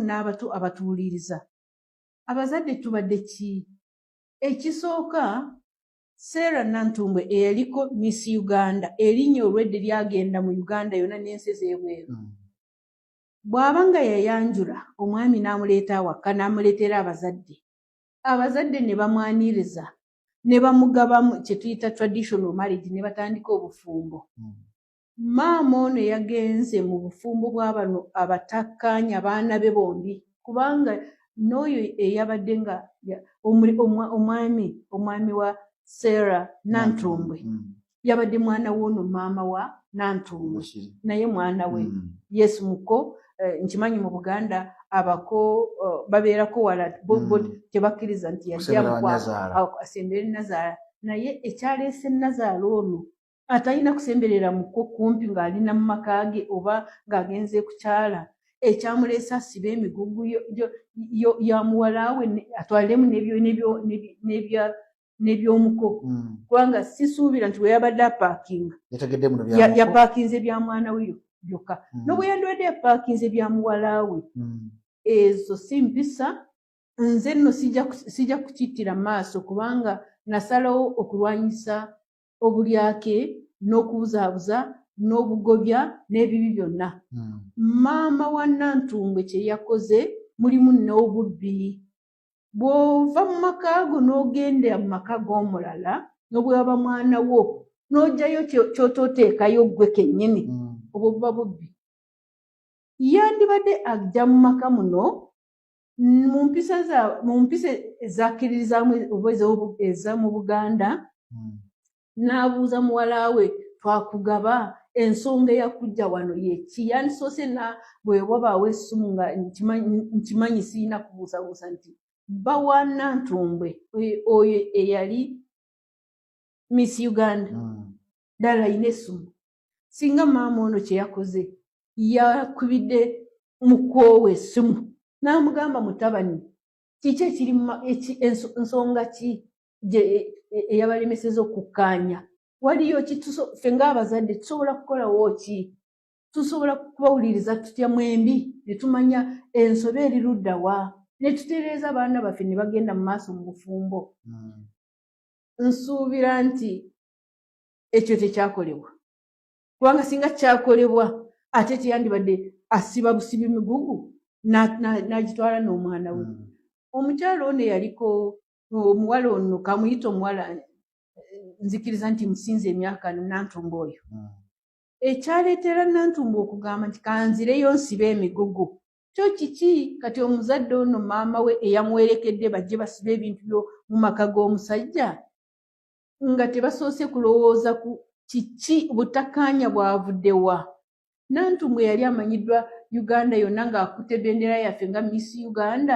N'abato abatuwuliriza, abazadde tubadde ki? Ekisooka, Sarah Nantumbwe eyaliko Miss Uganda, erinnya olwedde lyagenda mu Uganda yonna n'ensi ez'ebweru, bw'aba nga yayanjula omwami n'amuleeta awaka, n'amuleetera abazadde, abazadde ne bamwaniriza ne bamugabamu kye tuyita traditional marriage, ne batandika obufumbo, maama ono yagenze mu bufumbo bw'abano abatakkaanya abaana be bombi, kubanga n'oyo eyabadde nga omwami wa Sarah Nantumbwe yabadde mwana w'ono maama wa Nantumbwe, naye mwana we. Yes, muko, nkimanyi mu Buganda abako babeerako wala, bo tebakkiriza nti yajja asembere nazaala. Naye ekyaleese nazaala ono atalina kusemberera muko kumpi ng'alina mu maka ge oba ng'agenze kukyala, ekyamuleese asibe emigugu ya muwala we, atwalemu n'ebyomuko, kubanga sisuubira nti bwe yabadde apaakinga yapaakinze bya mwana we byokka, n'obwe yandibadde yapaakinze bya muwala we. Ezo si mpisa. Nze nno sijja kukittira maaso, kubanga nasalawo okulwanyisa obulyake n'okubuzaabuza n'obugobya n'ebibi byonna. Maama wa Nantumbwe kye yakoze mulimu n'obubbi. Bw'ova mu maka go n'ogenda mu maka g'omulala, n'obwaba mwana wo, n'ogyayo ky'otooteekayo ggwe kennyini, obwo buba bubbi. Yandibadde ajja mu maka muno mu mpisa ezakkiririzaamu oba eza mu Buganda, n'abuuza muwala we, "Twakugaba, ensonga eyakujja wano yeki?" Yandisoose na bwe wabaawo essimu, nga nkimanyi sirina kubuusabuusa nti bba wa Nantumbwe oyo eyali Miss Uganda ddala alina essimu. Singa maama ono kye yakoze, yakubidde mukoowe essimu n'amugamba, "Mutabani, kiki ekiri, ensonga ki eyabalemeseza okukkaanya? Waliyo ki? Ffe ng'abazadde tusobola kukolawo ki? Tusobola kubawuliriza tutya mwembi ne tumanya ensobi eri ludda wa, ne tutereeza abaana baffe ne bagenda mu maaso mu bufumbo?" Nsuubira nti ekyo tekyakolebwa, kubanga singa kyakolebwa, ate teyandibadde asiba busibi migugu n'agitwala n'omwana we. Omukyala ono eyaliko, omuwala ono kamuyita omuwala, nzikiriza nti musinze emyaka, Nantumba oyo, ekyaleetera Nantumba okugamba nti kanzireyo nsibe emigugu kyo kiki? Kati omuzadde ono, maama we eyamuwerekedde bajje basibe ebintu byo mu maka g'omusajja nga tebasoose kulowooza ku kiki, butakkaanya bwavudde wa? Nantumbwe yali amanyiddwa Uganda yonna ng'akutte bendera yaffe nga Miss Uganda.